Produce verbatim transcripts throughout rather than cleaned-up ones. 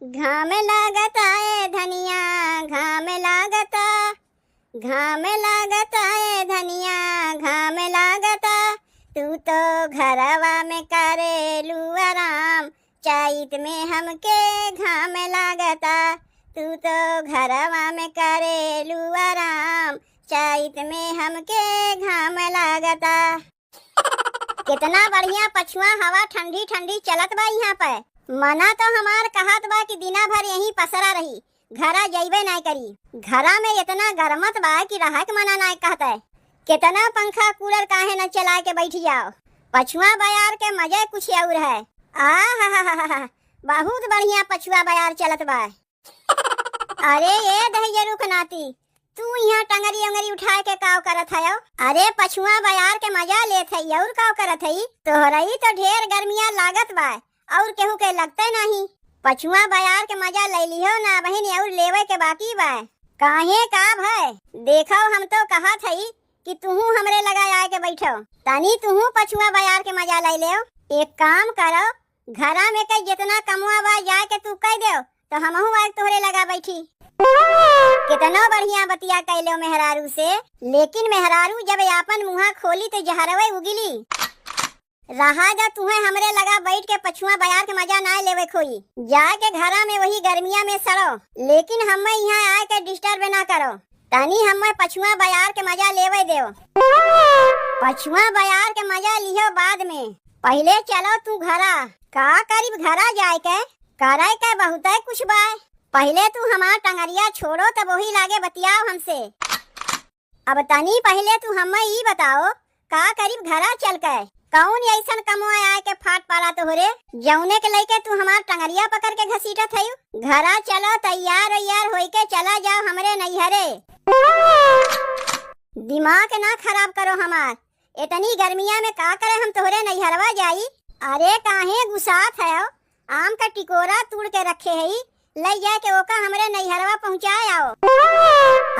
घाम लागता ए धनिया, घाम लागता, घाम लागता ए धनिया, घाम लागता। तू तो घरवा में करेलू आराम, चैत में हमके घाम लागता। तू तो घरवा में करेलू आराम, चैत में हमके घाम लागता। कितना बढ़िया पछुआ हवा ठंडी ठंडी चलत बा इहाँ पे। मना तो हमार कहत बा कि दिना भर यहीं पसरा रही, घरा जइबे नाय करी। घरा में इतना गरमत बा कि रहक मना नाय कहत है। कितना पंखा कूलर काहे न चला के बैठ जाओ। पछुआ बयार के मजे कुछ और है। आहाहाहा, बहुत बढ़िया पछुआ बयार चलत बा। अरे ए दहिजरू के नाती, तू इहाँ टंगरी उंगरी उठाए के काव करत हयो? अरे पछुआ बयार के मजा लेत हई, और काव करत हई? तोहरई तो ढेर गर्मिया लागत बा, और केहू के लगते नहीं। पछुआ बयार के मजा ले लिहो ना बहिन, और लेवे के बाकी बा। काहे का भय? देखो हम तो कहत हई कि तुहू हमरे लगा आए के बैठो, तनी तुहू पछुआ बयार के मजा ले लेव। एक काम करो, घरा में के जितना कमवा बा जाए के तू कह देव, तो हमहू आए तोहरे लगा बैठी। कितनो बढ़िया बतिया कैलो मेहरारू से, लेकिन मेहरारू जब आपन मुँहा खोली तो जहरवे उगिली। रहा जा तुहे हमरे लगा बैठ के पछुआ बयार के मजा ना लेवे खोई। जाए के घरा में वही गर्मिया में सड़ो, लेकिन हमें यहाँ आए के डिस्टर्ब ना करो। तनी हमें पछुआ बयार के मजा लेवे देव। पछुआ बयार के मजा लिहो बाद में, पहिले चलो तू घरा। का करीब घरा जाए के? करे के बहुते कुछ बाय। पहिले तू हमार टंगरिया छोड़ो, तब वही लागे बतियाओ हमसे। अब तनी पहिले तू हमें ई बताओ, का करीब घरा चल के? कौन ऐसन कमवा आए के फाट पाला तोहरे, जौने के लइके तू हमार टंगरिया पकड़ के घसीटत हयू? घरा चलो, तैयार वैयार होइके चला जाओ हमरे नैहरे। दिमाग ना खराब करो हमार, इतनी गर्मिया में का करे हम तोहरे नैहरवा जाई? अरे काहे गुस्सात हयो? आम का टिकोरा तूड़ के रखे हई, लई जाए के ओका हमरे नैहरवा पहुँचाए आओ।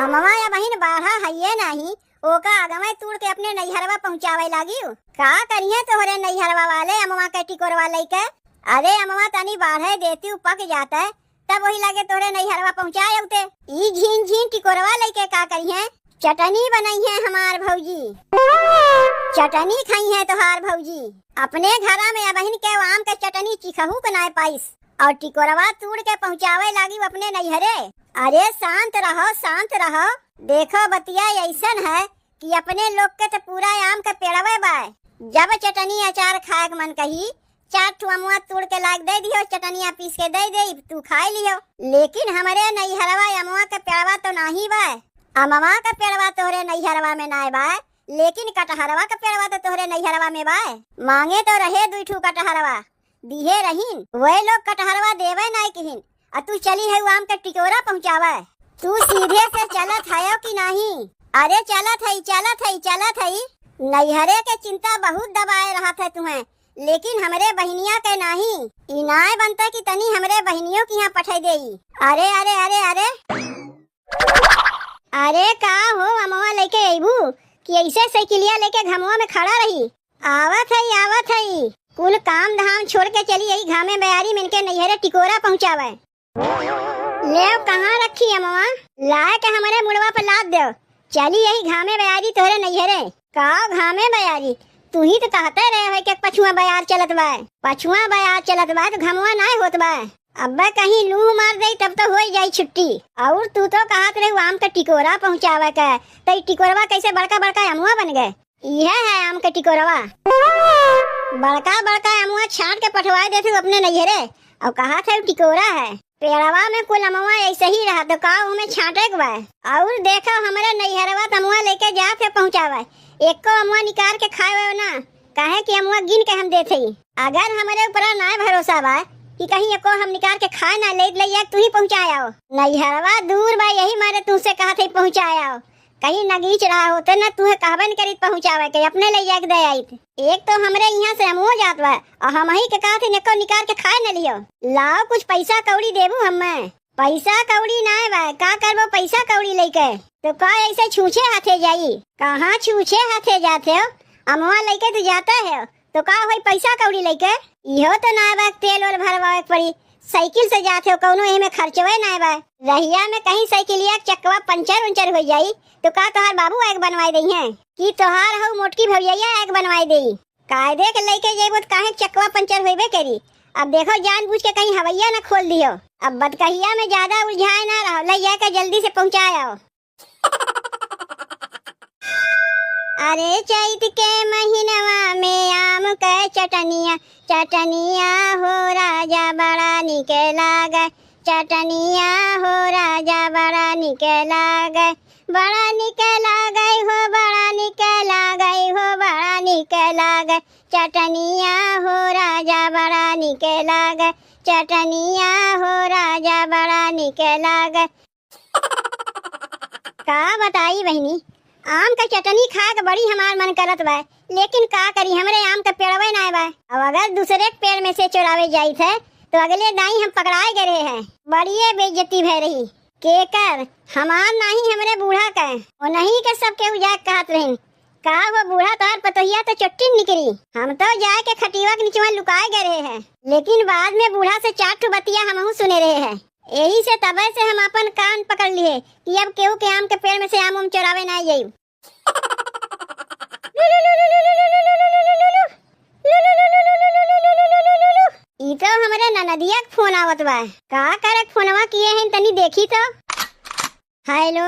अमवा या बहिन बाढ़ा हइये नाही, ओका अगवे तूड़ के अपने नैहरवा पहुँचावे लागियो। का करिहे तोहरे नैहरवा वाले अमवा के टिकोरवा लइके? अरे अमवा तनी बाढ़े देती पक जाते, तब वही लागे तोहरे नैहरवा पहुँचाए अउते। ई झीन झीन टिकोरवा लइके का करिहे? चटनी बनइहे हमार भौजी, चटनी खइहे तोहार भौजी। अपने घरा में अबहिन के आम के चटनी चिखहू के नाय पाइस, और टिकोरवा तूड़ के पहुँचावे लागी अपने नैहरे। अरे शांत रहो, शांत रहो। देखो बतिया ऐसन है कि अपने लोग के तो पूरा आम के पेड़वे बा। जब चटनी अचार खाए के मन कही, चार ठो अमवा तोड़ के लाग दे दियो, चटनिया पीस के दे दे, तू खाए लियो। लेकिन हमरे नैहरवा अमवा के पेड़वा तो नाही बा। अमवा के पेड़वा तोहरे नैहरवा में नाय बा, लेकिन कटहरवा के पेड़वा तो तोहरे नैहरवा में बा। मांगे तो रहे दुई ठू कटहरवा, दिहे रहीन, वे लोग कटहरवा देवे नाय किहिन, आ तू चली है आम के टिकोरा पहुँचावे। तू सीधे से चलत हयो कि नाही? अरे चलत हई, चलत हई, चलत हई। नैहरे के चिंता बहुत दबाए रहत है तुहें, लेकिन हमरे बहिनिया के नाही। ई नाय बनता कि तनी हमरे बहिनियों के यहाँ पठाई देई। अरे, अरे, अरे, अरे। अरे का हो, अमवा लेके अइबू कि ऐसे साइकिलिया लेके घमवा में खड़ा रही? आवत हई, आवत हई। कुल काम धाम छोड़ के चली आई घामे बयारी में इनके नैहरे टिकोरा पहुँचावे। लेव, कहाँ रखी अमवा? लाए के हमरे मुड़वा पे लाद देव। चली यही घामे बयारी तोहरे नैहरे। का घामे बयारी? तू ही तो कहते रहे हो कि पछुआ बयार चलत बा। पछुआ बयार चलत बा तो घमवा नाय होत बा। अब्बे कहीं लूह मार दे तब तो होई जाई छुट्टी। और तू तो कहत रहे आम के टिकोरा पहुँचावे के, तो ई टिकोरवा कैसे बड़का बड़का अमवा बन गए? इहे है आम के टिकोरवा। बड़का बड़का अमवा छांट के पठवाए देते अपने नैहरे, और कहत है टिकोरा है। पेड़वा में कुल अमवा ऐसे ही रहा, तो का ओमे छांटे के बा? और देखो, हमरे नैहरवा त अमवा लेके जात है पहुँचावे, एको अमवा निकाल के खाए वायो ना, काहे कि अमवा गिन के हम देत हई। अगर हमरे ऊपरा ना भरोसा बा कि कहीं एको हम निकाल के खाए ना लेत, ले जाके तू ही पहुँचाए आओ। नैहरवा दूर बा, यही मारे तुमसे कहत हई पहुँचाए आओ। कहीं नगीच रहा होते ना, तुहे कहबे न करीत पहुँचावे के, अपने ले जाके दे आइत। एक तो हमरे यहाँ से अमवो जात बा, और हम ही के कहत हई एको निकाल के खाए न लियो। लाओ, कुछ पैसा कौड़ी देबू हमें। पैसा कौड़ी नाय बा, का करबो पैसा कौड़ी लेके? तो का ऐसे छूछे हाथे जाई? कहाँ छूछे हाथे जाते हो? अमवा लेके तो जाता है, तो का होई पैसा कौड़ी लेके? इहो तो नाय बा, तेल ओल भरवावे के पड़ी, साइकिल से जात हो, कौनो एमे खर्चवे नाय बा। रहिया में कहीं साइकिलिया के चकवा पंचर उंचर होइ जाई, तो का तोहार बाबू आइके बनवाए देइहैं? कि तोहार हऊ मोटकी भौजैया आइके बनवाए देई? कायदे के लइके जइबो त काहे चकवा पंचर होइबे करी। अब देखो, जानबूझ के कहीं हवैया न खोल दियो। अब बतकहिया में ज्यादा उलझाए ना रहो, लइ जाके जल्दी से पहुँचाए आओ। अरे चैत के महीनवा में आम के चटनिया, चटनिया हो राजा बड़ा निक लागे, चटनिया हो राजा बड़ा निक लागे, बड़ा निक लागे हो, बड़ा निक लागे हो, बड़ा निक लागे, चटनिया हो राजा बड़ा निक लागे, चटनिया हो राजा बड़ा निक लागे। का बताई बहिनी, आम क चटनी खाए क बड़ी हमार मन करत बा, लेकिन का करी, हमरे आम क पेड़वे नाय बा। अब अगर दूसरे क पेड़ में से चोरावे जाइत है, तो अगले दाई हम पकड़ाए गए रहे हैं। बड़िए बेइज्जती भय रही। केकर? हमार नाही, हमरे बूढ़ा क। ओनही क सब केहू जाए कहत रहिन, का हो बूढ़ा, तोहार पतोहिया तो चोट्टी निकरी। हम तो जाए के खटिया के निचवा लुकाए गए रहे हैं, लेकिन बाद में बूढ़ा से चार ठो बतिया हमहू सुने रहे हैं। यही से तबे से हम अपन कान पकड़ लिए कि अब केहू के आम के पेड़ में से आम उम चोरावे ना जाई। ई तो हमरे ननदिया के फोन आवत बा। का करे के फोनवा किए हैं, तनी देखी तो। हेलो,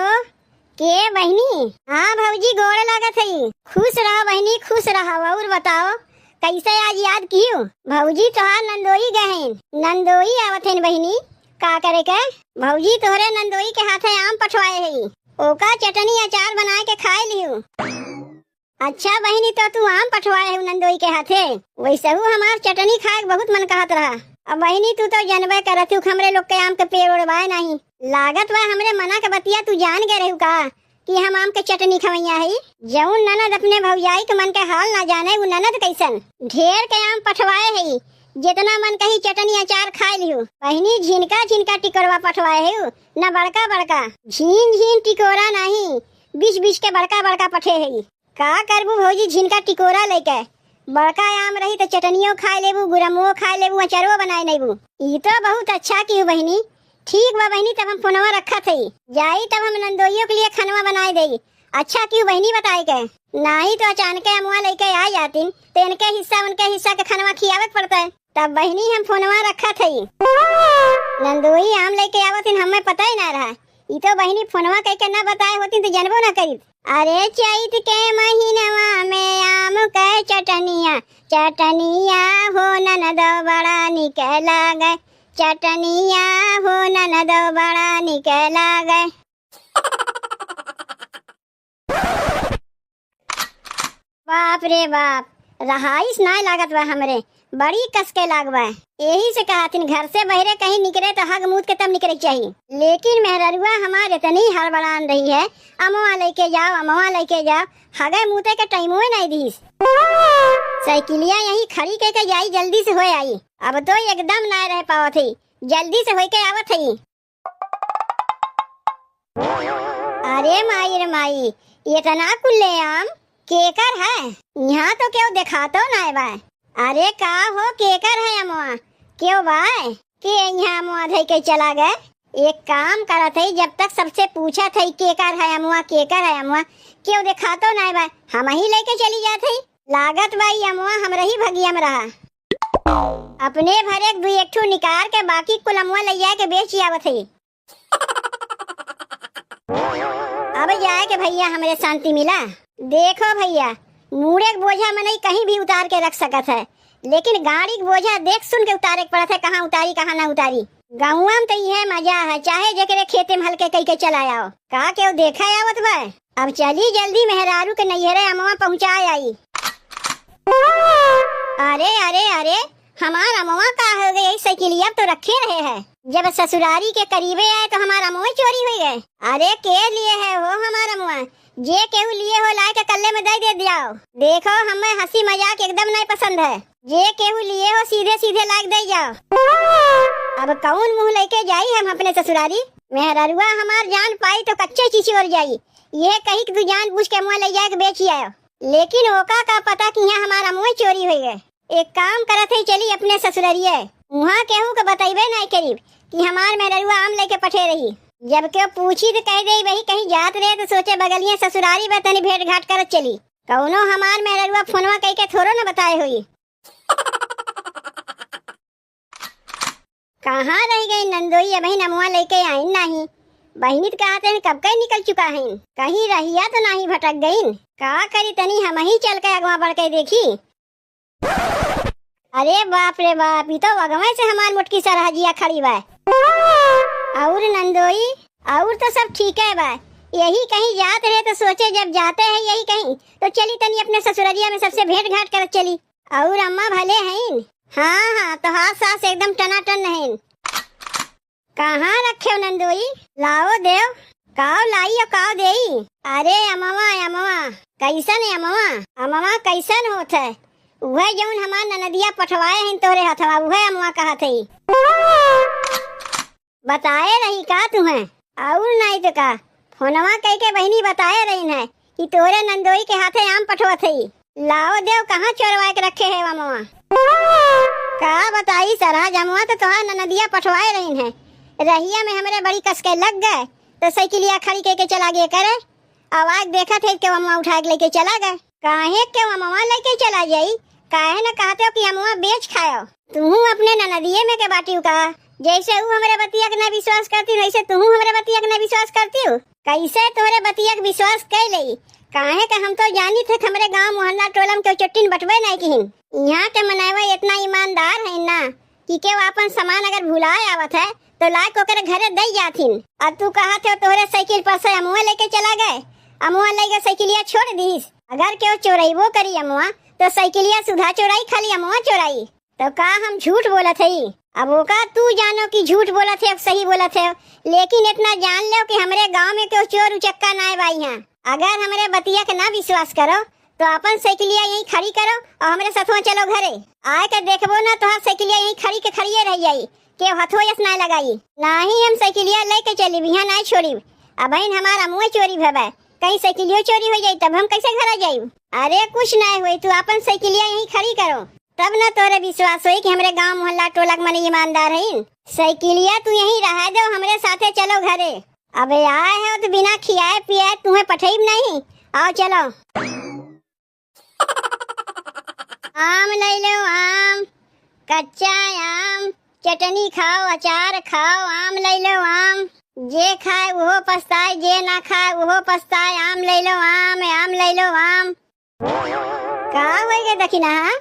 के बहिनी? हाँ भौजी, गोड़ लागत हई। खुश रहा बहिनी, खुश रहा। और बताओ, कैसे आज याद कियो? भौजी तोहार नंदोई गए हैं, नंदोई आवत हैं बहिनी। का करे के? भौजी तोहरे नंदोई के हाथे आम पठवाए हई, ओका चटनी अचार बनाए के खाए लियो। अच्छा बहिनी, तो तू आम पठवाए हऊ नंदोई के हाथे? वैसहू हमार चटनी खाए के बहुत मन कहत रहा। अब बहिनी, तू तो जनबे करत हऊ कि हमरे लोग के आम के पेड़ ओड़बाए नाही। लागत बा हमरे मना के बतिया तू जान गए रहू का कि हम आम के चटनी खवैया हई। जौन ननद अपने भौजाई के मन के हाल ना जाने, उ ननद कैसन? ढेर के आम पठवाए हई, जितना मन कही चटनी अचार खाए लिहू। बहिनी, झिनका झिनका टिकोरवा पठवाए हऊ, न बड़का बड़का। झीन झीन टिकोरा नाही, बीस बीस के बड़का बड़का पठे हई। का करबू भौजी, झिनका टिकोरा लइके? बड़का आम रही त चटनियो खाए लेबू, गुरमुओ खाए लेबू, अचरवो बनाए लेबू। ई तो बहुत अच्छा किहू बहिनी। ठीक बा बहिनी, तब हम फोनवा रखत हई, जाई तब हम नंदोइयो के लिए खनवा बनाए देई। अच्छा किहू बहिनी बताए के, नाही तो अचानके अमुआ लइके आ जातिन, तो इनके हिस्सा उनके हिस्सा के खनवा खियावे के पड़ते। तब बहिनी हम फोनवा रखत हई। नंदोई आम लइके आवत हिन, हमें पता ही ना रहा। ई तो बहिनी फोनवा कइके ना बताए होती तो जनबो ना करीत। अरे चैत के महीनवा में आम के चटनिया, चटनिया हो ननदो बड़ा निक लागे, चटनिया हो ननदो बड़ा निक लागे। बाप रे बाप, रहाइस नाय लागत बा हमरे, बड़ी कस के लाग बा। एही से कहत हिन, घर से बहरे कहीं निकरे तो हग मूत के तब निकरे के चाही। लेकिन मेहररुआ हमार इतनी हड़बड़ान रही है, अमवा लइके जाओ, अमवा लइके जाओ, हगे मूते के टाइमवे नाय दिहिस। साइकिलिया यहीं खड़ी कइके जाई, जल्दी से होए आई। अब तो एकदम नाय रह पावत हई, जल्दी से होइके आवत हई। अरे माई रे माई, इतना कुल्ले आम केकर है? यहाँ तो केहू देखातो नाय बा। अरे का हो, केकर है अमवा? केहू बा? के यहाँ अमवा धइ के चला गए? एक काम करत हई, जब तक सबसे पूछत हई केकर है अमवा, केकर है अमवा, केहू देखातो नाय बा, हमही लइके चली जात हई। लागत बा ई अमवा हमरे ही भगिया में रहा। अपने भरे के दुई एक ठो निकार के बाकी कुल अमवा लइ जाए के बेच आवत हई। अब जाए के भइया हमरे शांति मिला। देखो भइया, मूड़े के बोझा मनई कहीं भी उतार के रख सकत है, लेकिन गाड़ी के बोझा देख सुन के उतारे के पड़त है, कहाँ उतारी, कहाँ ना उतारी। गउँवा में तो इहे मजा है, चाहे जेकरे खेते में हल्के कइके चला आओ। का केहू देखे आवत बा? अब चली जल्दी मेहरारू के नैहरे अमवा पहुँचाए आई। अरे, अरे, अरे, हमार अमवा का हो गए? साइकिलिया तो रखे रहे हैं। जब ससुरारी के करीबे आए तो हमार अमवा चोरी होइ गए। अरे, के लिए है हो हमार अमवा? जे केहू लिए हो, लाए के कल्ले में दइ दे दियाओ। देखो, हमें हँसी मजाक एकदम नाय पसंद है। जे केहू लिए हो, सीधे सीधे लाए के दइ जाओ। अब कउन मुँह लइके जाई हम अपने ससुरारी? मेहररुआ हमार जान पाई तो कच्चे चिचियोर जाई। ये कही कि तू जानबूझ के अमवा लइ जाए के बेची आयो। लेकिन ओका का पता कि यहाँ हमार अमवा चोरी होइ गए। एक काम करत है, चली अपने ससुररिये। उहाँ केहू के बतइबे नाहीं करीब कि हमार मेहररुआ आम लइके पठे रही। जब केहू पूछी त कहि देई, वही कहीं जात रहे त सोचे बगलिया ससुरारी बा, तनी भेंट घाट करत चली। कउनो हमार मेहररुआ फोनवा कइके थोड़ो न बताए होई। कहाँ रहि गइन नंदोई, अबहिन अमवा लइके आइन नाहीं। बहिनी त कहत हैं कब के निकल चुका हइन, कहीं रहिया त नाहीं भटक गइन। का करी, तनी हमहीं चल के अगवा बढ़ के देखी। अरे बाप रे बाप, ई तो अगवे से हमार मोटकी सरहजिया खड़ी बा। अउर नंदोई, अउर तो सब ठीके बा। यही कहीं जात रहे त सोचे जब जाते हैं यही कहीं, त चली तनी अपने ससुररिया में सबसे भेंट घाट करत चली। अउर अम्मा भले हइन? हाँ, हाँ, तोहार सास एकदम टनाटन हइन। कहाँ रखेव नंदोई? लाओ देव, काव लाई अउर काव देई? अरे अमवा, अमवा, कइसन अमवा? अमवा कइसन होत है? उहे जउन हमार ननदिया पठवाए हइन तोहरे हथवा, उहे अमवा कहत हई। बताए रही का तुहें? अउर नाहीं त का, फोनवा कइके बहिनी बताए रहिन है कि तोहरे नंदोई के हाथे आम पठवत हई। लाओ देव, कहाँ चोरवाए के रखे है अमवा? का बताई सरहज, अमवा त तोहार ननदिया पठवाए रहिन है। रहिया में हमरे बड़ी कस के लग गए, त साइकिलिया खड़ी कइके चला गए करे। अब आके देखत है कि अमवा उठाए के लइके चला गए। काहे के अमवा लइके चला जाई? काहे न कहते हो कि अमवा बेच खायो? तुहूँ अपने ननदिये में के बाटिउ का? जइसे ऊ हमरे बतिया के ना विश्वास करती, वइसे तुहूँ हमरे बतिया के ना विश्वास करतिउ। कइसे तोहरे बतिया के विश्वास कइ लेई? काहे के हम तो जानित है कि हमरे गाँव मोहल्ला टोला में केहू चोट्टिन बटबे नाहीं किहिन। इहाँ के मनइवा एतना ईमानदार हइन ना कि केहू आपन सामान अगर भुलाए आवत है, तो लाइके ओकरे घरे दइ जाथिन। अउर तू कहत हो तोहरे साइकिल पर से अमवा लइके चला गए, अमवा लइके साइकिलिया छोड़ दीस। अगर केहू चोरइबो करी अमवा, तो साइकिलिया सुधा चोराई, खाली अमवा चोराई। तो का हम झूठ बोलत हई? अब ओका तू जानो कि झूठ बोलत है, सही बोलत है, लेकिन एतना जान लेव कि हमरे गाँव में केहू चोर उचक्का नाय बा इहाँ। अगर हमरे बतिया के ना विश्वास करो, तो आपन साइकिलिया यहीं खड़ी करो अउर हमरे सथवा चलो घरे। आइके देखबो ना, तोहार साइकिलिया यहीं खड़ी के खड़िए रहि जाई, केहू हथो यस नाय लगाई। नाहीं, हम साइकिलिया लइके चलिब, इहाँ नाय छोड़िब। अबहिन हमार अमुए चोरी भवा, कहीं साइकिलियो चोरी होइ जाई, तब हम कइसे घरा जाइब? अरे कुछ नाय होई, तू आपन साइकिलिया यहीं खड़ी करो, तब ना तोहरे विश्वास होई कि हमरे गाँव मोहल्ला टोला के मने ईमानदार हइन। साइकिलिया तू यहीं रहा दो, हमरे साथे चलो घरे। अबे आए हो तो बिना खियाए पियाए तुहें पठइब नहीं। आओ चलो। आम लइ लो आम, कच्चा आम, चटनी खाओ, अचार खाओ, आम लइ लो आम। जे खाए उहो पछताए, जे ना खाए उहो पछताए। आम लइ लो आम, आम लइ लो आम। का होइ गए दखिनहा?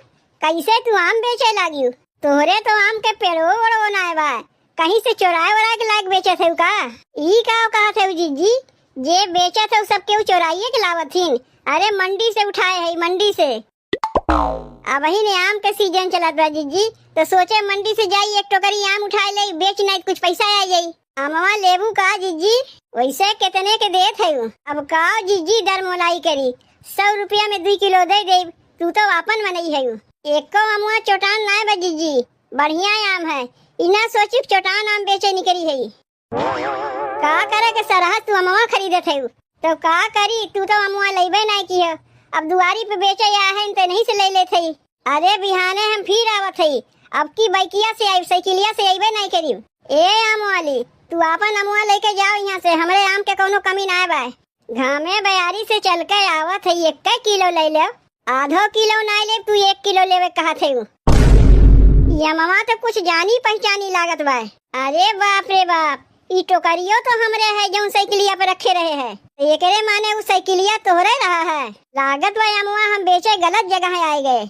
कइसे तू आम बेचे लागिउ? तोहरे तो आम के पेड़ो ओड़ो नाय बा, कहीं से चोराए ओराए के लाइके बेचत हउ का? ई का कहत हउ जिज्जी? जे बेचत हउ सब केहू चोराइए के लावत हिन। अरे मंडी से उठाए हई, मंडी से। अबहिन आम के सीजन चलत बा जिज्जी, तो सोचे मंडी से जाई एक टोकरी आम उठाए लेई, बेच नाई कुछ पैसा आ जाई। अमवा लेबू का जिज्जी? वइसे केतने के देत हइउ? अब का जिज्जी दरमोलाई करी, सौ रुपया में दुइ किलो दइ देब, तू तो आपन मनई हइउ। एको अमवा चोटान नाय बा जिज्जी, बढ़िया आम है, ई ना सोचिब चोटान आम बेचे निकरी हई। का करे के सरहज तू अमवा खरीदत हइउ? तो का करी, तू तो अमवा लइबे नाय किहो। अब दुआरी पे बेचे आ हइन, ते नहीं से लइ लेत हई। अरे बिहाने हम फिर आवत हई, अब की बाइकिया से आइब, साइकिलिया से अइबे नाहीं करिब। ए आम वाली, तू आपन अमवा लइके जाओ इहाँ से, हमरे आम के कउनो कमी नाय बाय। घामे बयारी से चल के आवत हई, एक्के किलो लइ लेव, आधो किलो नाय लेब, तू एक किलो लेवे कहत हई। ई अमवा तो कुछ जानी पहिचानी लागत बाय। अरे बाप रे बाप, ई टोकरियो तो हमरे है जउन साइकिलिया पे रखे रहे है। एकरे माने उ साइकिलिया तोहरे रहा है। लागत बा अमवा हम बेचे गलत जगह आए गए।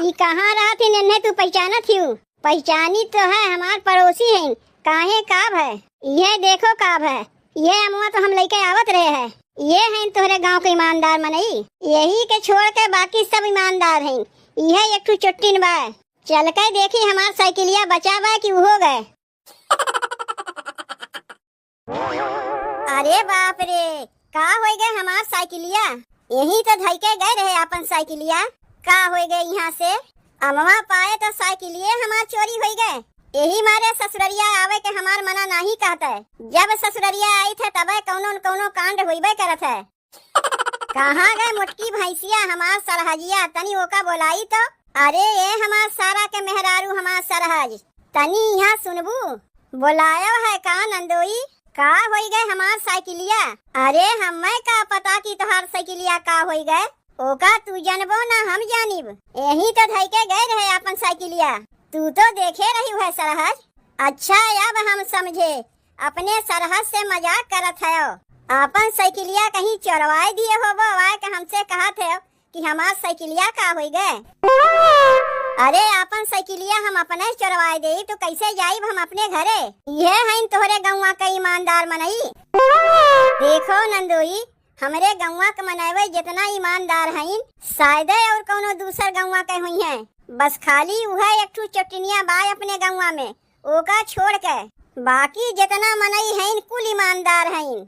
ई कहाँ रहत हिन, एन्हे तू पहिचानत हिउ? पहिचानी तो है, हमार पड़ोसी हइन। काहे, का भय? इहे देखो का भय, इहे अमवा तो हम लइके आवत रहे है। इहे हइन तोहरे गाँव के ईमानदार मनई, यही के छोड़ के बाकी सब ईमानदार हइन। इहे एक ठू चोट्टिन बा। चल के देखी हमार साइकिलिया बचा बा कि उहो गए। अरे बाप रे, का होइ गए हमार साइकिलिया? यही तो धइके गए रहे आपन साइकिलिया। का होइ गए इहाँ से? अमवा पाए तो साइकिलिये हमार चोरी होइ गए। यही मारे ससुररिया आवे के हमार मना नाहीं कहत है। जब ससुररिया आइत है तबे कउनो न कउनो कांड होइबे करत है। कहाँ गए मोटकी भैंसिया हमार सरहजिया? तनी ओका बोलाई तो। अरे ए हमार सारा के मेहरारू, हमार सरहज, तनी इहाँ सुनबू? बोलायो है का नंदोई? का होई गए हमार साइकिलिया? अरे हमें का पता कि तोहार साइकिलिया का होई गए? ओका तू जनबो ना हम जानिब। यही तो धई के गए रहे आपन साइकिलिया। तू तो देखे रही है सरहज। अच्छा, अब हम समझे, अपने सरहज से मजाक करत हयो। आपन साइकिलिया कहीं चोरवाए दिए होबो, आए के हमसे कहत हयो कि हमार साइकिलिया का होई गए। अरे आपन साइकिलिया हम अपने चोरवाए देई तो कैसे जाइब हम अपने घरे? इहे हईन तोहरे गौवा के ईमानदार मनई। देखो नंदोई, हमरे गौवा के मनई जितना ईमानदार हईन, शायदे और कौनो दूसर गौवा के हुई हैं। बस खाली उहे एक ठू चोटिनिया बाय अपने गौवा में, ओका छोड़ के। बाकी जितना मनई हईन कुल ईमानदार हईन।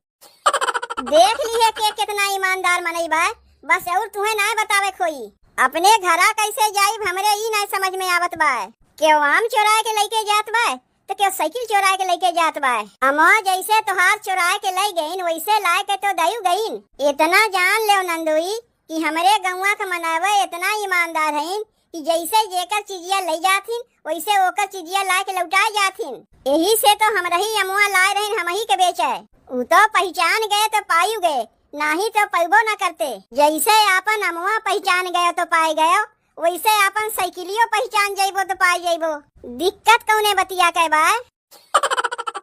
देख लिहे के कितना ईमानदार मनई बा, बस और तुहे नाय बतावे खोई। अपने घरा कैसे जाइब हमरे ई नाय समझ में आवत बा। केहू आम चोराए के लइके जात बा, तो केहू साइकिल चोराए के लइके जात बा। अमवा जैसे तोहार चोराए के लई गईन, वैसे लाए के तो दयू गईन। इतना जान लेव नंदोई कि हमरे गौवा के मनई इतना ईमानदार हईन कि जैसे जेकर चिजिया लई जाथिन, वैसे ओकर चिजिया लाए के लौटाए जाथिन। यही से तो हमरही अमवा लाए रहिन हमही के बेचे। उ तो पहिचान गए तो पायू गए, नाही तो पइबो न करते। जैसे आपन अमवा पहिचान गए तो पाए गए, वैसे आपन साइकिलियो पहिचान जइबो तो पाए जइबो। दिक्कत कौने बतिया के बा?